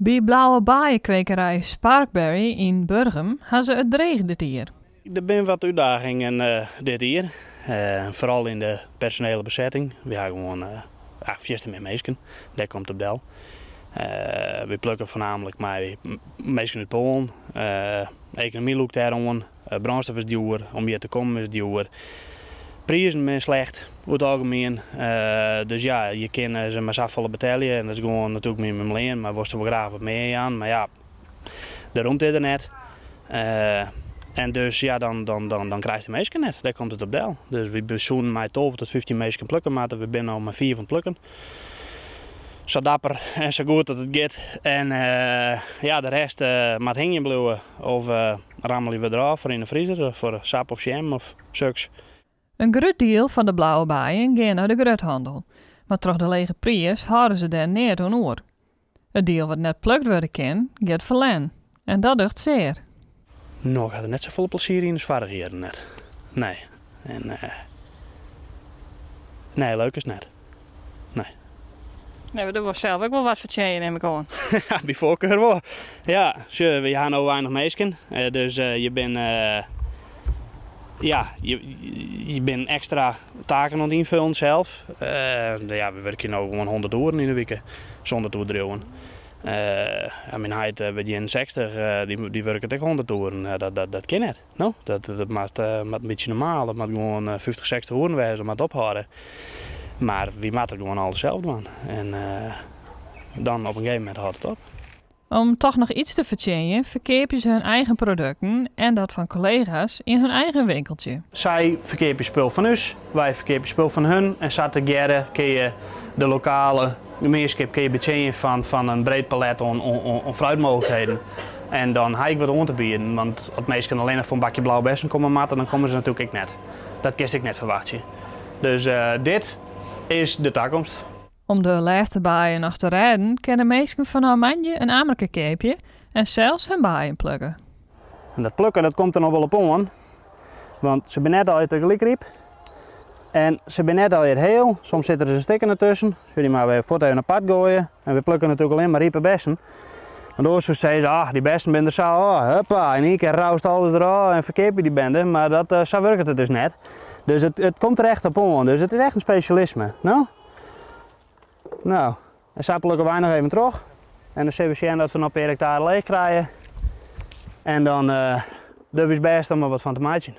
By blauwe baaikwekerij Sparkberry yn Burgum ha se it dreech dit jier. Der binne wat útdagingen dit jier, foaral yn de personele besetting. Wy ha gewoan fierste min minsken, dêr komt it op del. Wy plukke foarnaamlik mei minsken út Poalen. De ekonomy lûkt dêr oan. Brânstof is djoer, om hjir te kommen is djoer. Prizen binne slecht oer it algemien. Dus ja, je kinne se mar safolle betelje en dat is gewoan natuerlik minimumlean, mar wolst se wol graach wat mear jaan. Mar ja, de romte is der net. En dus ja, dan, dan, dan, dan krijst de minsken net. Dêr komt it op del. Dus wy soenen mei 12 tot 15 minsken plukke moatte. We binne no mei fiif oan it plukken. Sa dapper en sa goed dat it giet. En ja, de rest moat hingjen bliuwe of rammelje we derôf foar yn de friezer, foar sap of sjem of suks. In grut diel fan de blauwe baaien gean nei de gruthannel, mar troch de lege priis hâlde se dêr neat oan oer. It diel wat net plukt wurde kin, giet ferlern en dat docht sear. No, ik ha der net safolle plezier yn as foarige jierren net. Nee. En nee, leuk is it net. Nee. Nee, mar do wolst sels ek wol wat fertsjinje, nim ik oan. Ja, by foarkar wol. Ja, sjoch, wy ha no weinich minsken, dus je binne, ja, je binne ekstra taken oan it ynfullen sels. Ja, we wurkje no gewoan 100 oeren yn de wike, sûnder te oerdriuwen. Ja, myn heit wurdt 61, dy wurket ek 100 oeren. Dat kin net, no. Dat moat in bytsje normaal, dat moat gewoan 50, 60 oeren wêze, dat moat ophâlde. Mar wy moatte gewoan alles sels dwaan en dan op in gegeven momint hâldt it op. Om toch noch iets te fertsjinjen ferkeapje se hun eigen produkten en dat fan kollega's yn hun eigen winkeltsje. Sy ferkeapje spul fan ús, wy ferkeapje spul fan hun en sa tegearre kinne je de lokale gemienskip kinne je betsjinje fan in breed palet oan fruitmooglikheden. En dan ha ik wat oan te bieden, want as minsken allinnich foar in bakje blauwe bessen komme moatte, dan komme se natuerlik ek net. Dat kinst ek net ferwachtsje. Dus dit is de takomst. Om de lêste baaien noch te rêden, kinne minsken fanôf moandei in amerke keapje en sels hun baaien plukke. En dat plukken dat komt der noch wol op oan, want se binne net allegear tagelyk ryp en se binne net allegear heal. Soms sitte der stikken dertusken, sil dy mar wer fuort even apart goaie. En we plukke natuerlik allinne mar ripe bessen. Want oars soest sizze, ah, dy bessen binne der sa ôf. Huppa, yn ien kear roust alles derôf en ferkeapje dy bende. Mar dat, sa wurket it dus net. Dus it, it komt der echt op oan. Dus it is echt in spesjalisme, no? No, en sa plukke wy noch even troch. En dan sille we sjen dat we noch in pear hektare leech krije. En dan uh, dogge we ús bêst om der wat fan te meitsjen.